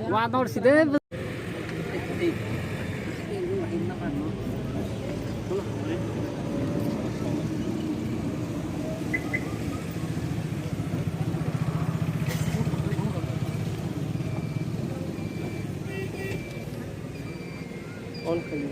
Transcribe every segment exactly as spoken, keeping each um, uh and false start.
Wador side. On khaidi.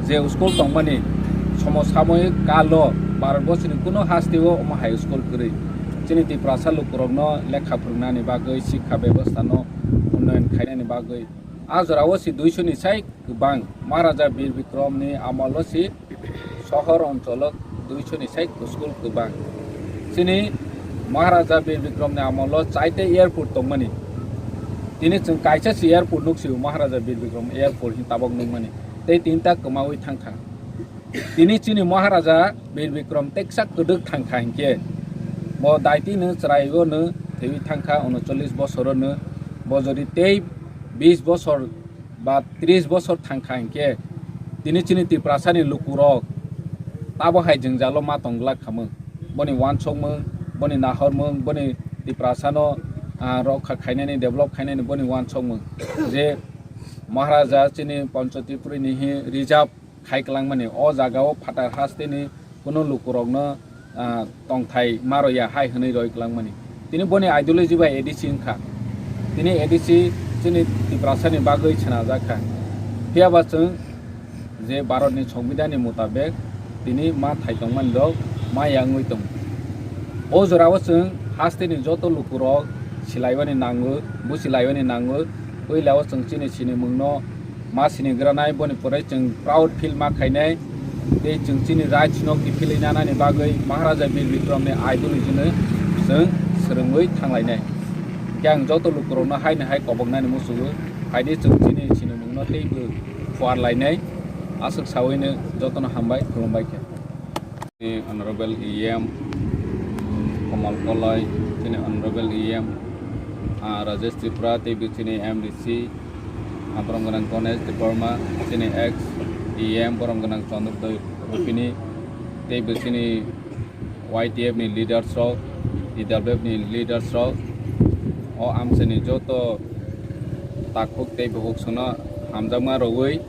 Je school tongmani somo samoyik kalo Bharat borsoni kuno hasteo omo hai school kwrwi. Chini Tiprasa lukurokno lekha phwrwngnani bagwi, sikha bebostha no unnayan khainani bagwi a jorao si duisho ni sai kwbang. Maharaja Bir Bikrom ni amolo si sohor oncholo duisho ni sai school kwbang. Chini Maharaja Bir Bikrom ni amolo chaite airport tongmani. Tini chwng kaisa si airport nuksio, Maharaja Bir Bikrom airport hin tabok nukmani. Tei tinta kwmaui thangkha. Tini chini Maharaja Bir Bikrom teksa kwdwk thangkha hinkhe, bo daitino chwraio no thwiwi thangkha, unocholish bosoro no. Bo jodi tei bis bosor ba tris bosor thangkha hinkhe, tini chini Tiprasani lukurok tabo hai jwngjalo ma tong glak khamung. Boni wansokmung, boni nahormung, boni Tiprasano, ah, rokha khainani, develop khainani boni wansokmung. Je Maharaja chini Pancho Tripuri ni hi reserve khai kwlangmani, o jagao phatar hasteni kuno lukurokno ah, tongthai ma rw ya hai hwnwi roi kwlangmani. Tini boni ideology bai A D C wngkha. Tini A D C chini Tiprasani bagwi swnajak kha. Phiya ba chwng je Bharatni Songbidanni mutabek tini ma thai tongmani rok ma ya wngwi tongo. O jorao chwng hasteni joto lukurok silaibani nango, busilaibani nango. Puilao chwng chini sinimungno ma sinigranai, boni pore chwng proud feel ma khainai. Tei chwng chini rights no kiphilwi nanani bagwi Maharaja Bir Bikram ni ideology no chwng swrwngwi thanglainai. Khe ang joto lukurokno haino hai koboknani muchungo, phaidi chwng chini sinimungno teibo phuar lainai. Aswk sawi no jotono hambai, khulumbai khe. Honorable E M Komal Koloi, chini Honorable E M, ah, Rajesh Tripura, teibo chini M D C, ah, borom gwnang Ganesh Debbarma, chini ex E M borom gwnang Chandrodaya Rupini, teibo chini Y T F ni leaders rok, T W F ni leaders rok, o amchaini joto takhuk tei bukhuk songno hamjakma rwui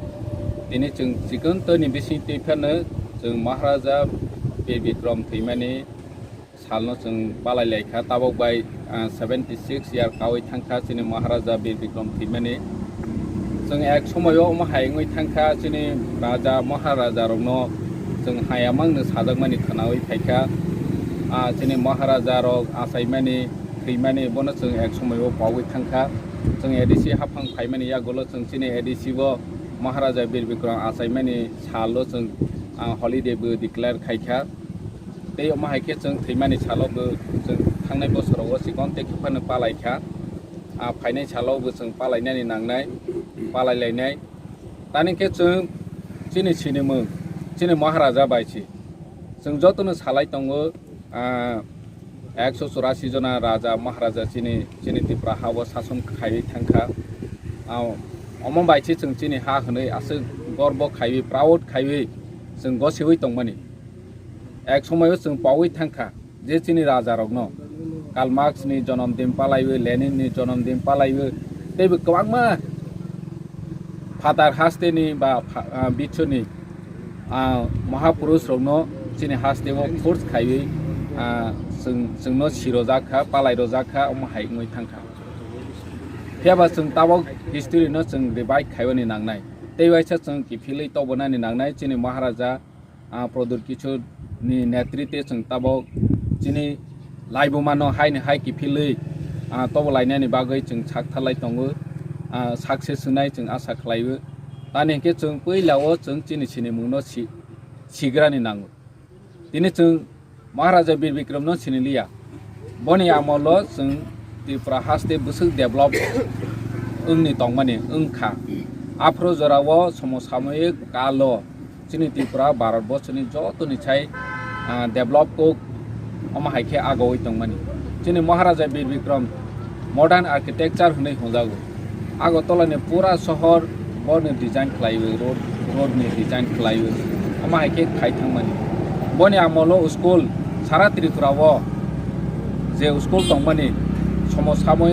tini chwng chikon twi ni bising twi phano chwng Maharaja Bir Bikram thwimani salno chwng palai lai kha. Tabok bai, ah, seventy six year kaui thang kha chini Maharaja Bir Bikram thwimani. Chwng ek somoio omo hai wngwi thang kha, chini raja Maharaja rokno chwng hayamangno sajakmani khwnaui phai kha. Ah, chini Maharaja rok achaimani, thwimani bono chwng ek somoio paui thang kha. Chwng A D C haphang phaimani yagulo chwng chini A D C o Maharaja Bir Bikram achaimani salo chwng, ah, holiday bo declare khai kha. Tei omo hai khe chwng thwimani salo bo chwng thangnai bosorogo chikon tei khe phano palai kha. Ah, phainai salo bo chwng palainani nangnai, palai lainai. Tani khe chwng chini sinimung, chini Maharaja bai si. Chwng jotono salai tongo, ah, ekso churasi jona raja, Maharaja chini, chini Tripura ha-o sason khaiwi thang kha. Ah, omo bai se chwng chini ha hwnwi aswk gorbo khaiwi, proud khaiwi chwng gosiwi tongmani. Ek somoio chwng paui thang kha je chini raja rokno Karl Marx ni jonom din palaiwi, Lenin ni jonom din palaiwi, teibo kwbangma phatar hasteni ba pha-, ah, biswni, ah, mahapurush rokno chini hasteo force khaiwi, ah, chwng, chwngno sirojak kha, palai rojak kha, omo hai wngwi thang kha. Phiya ba chwng tabok history no chwng revive khaiyoni nangnai. Tei waisa chwng kiphilwi tobonani nangnai chini Maharaja, ah, Pradyut Kishore ni netritwe chwng tabok chini laibuma no haini hai kiphilwi, ah, tobo lainani bagwi chwng sak thalai tongo, ah, success wngnai chwng asa khlaio. Tani hinkhe chwng puila o chwng chini sinimung no si-, sigrani nango. Tini chwng Maharaja Bir Bikram no siniliya. Boni amolo chwng Tripura haste bwswk develop wngni tongmani wngkha. Aphuru jorao somo samoyik kalo chini Tripura Bharat borsoni jotoni sai, ah, develop kok omo hai khe agoui tongmani. Chini Maharaja Bir Bikram modern architecture hwnwi hwnjago. Agartala ni pura sohor boni design khlaiwi, road, road ni design khlaiwi, omo hai khe khai thangmani. Boni amolo school sara Tripura o je school tongmani somo samoyik